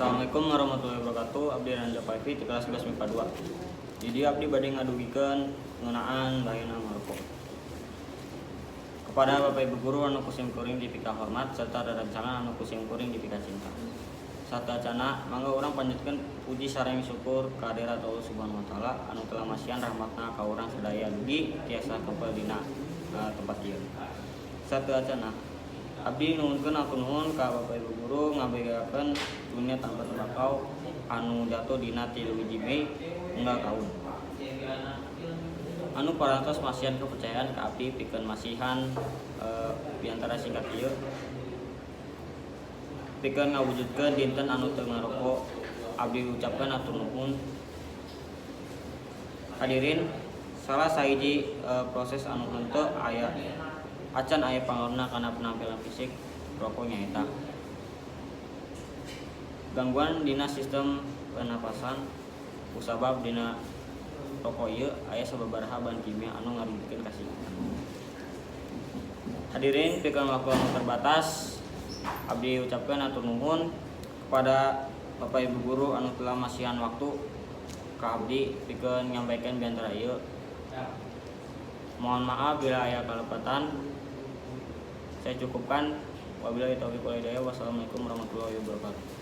Assalamualaikum warahmatullahi wabarakatuh. Abdi Ranja Paifi di kelas 11 MIPA 2. Jadi abdi bade ngadugikeun ngeunaan bahayana ngarokok. Kepada Bapak Ibu guru anu ku sim kuring dipika hormat serta rerencangan anu ku sim kuring dipika cinta. Sateuacanna, mangga urang panjatkeun puji sareng syukur ka hadirat Allah Subhanahu wa Taala anu telah masihan rahmatna ka urang sadaya dugi tiasa kempel dina tempat ieu. Sateuacanna, abdi nuhunkeun hatur nuhun ka Bapak Ibu guru ngabegakeun Dunia Tanpa Tembakau anu jatuh dina 31 Mei unggal taun. Anu parantos masihan kepercayaan ka abdi pikeun masihan biantara singkat ieu pikeun ngawujudkeun dinten anu teu ngaroko. Abdi ucapkeun hatur nuhun. Hadirin, salah sahiji proses anu henteu aya acan aya pangaruhna kana penampilan fisik rokok nyaeta gangguan dina sistem pernapasan, kusabab dina rokok ieu aya sababaraha bahan kimia anu ngarugikeun kasehatan. Hadirin, pikeun waktu anu terbatas, abdi ucapkeun hatur nuhun kepada Bapak Ibu guru anu telah masihan waktu ka abdi pikeun nyampaikan biantara ieu. Mohon maaf bila aya kalepatan. Saya cukupkan. Wabillahi taufiq wal hidayah. Wassalamualaikum warahmatullahi wabarakatuh.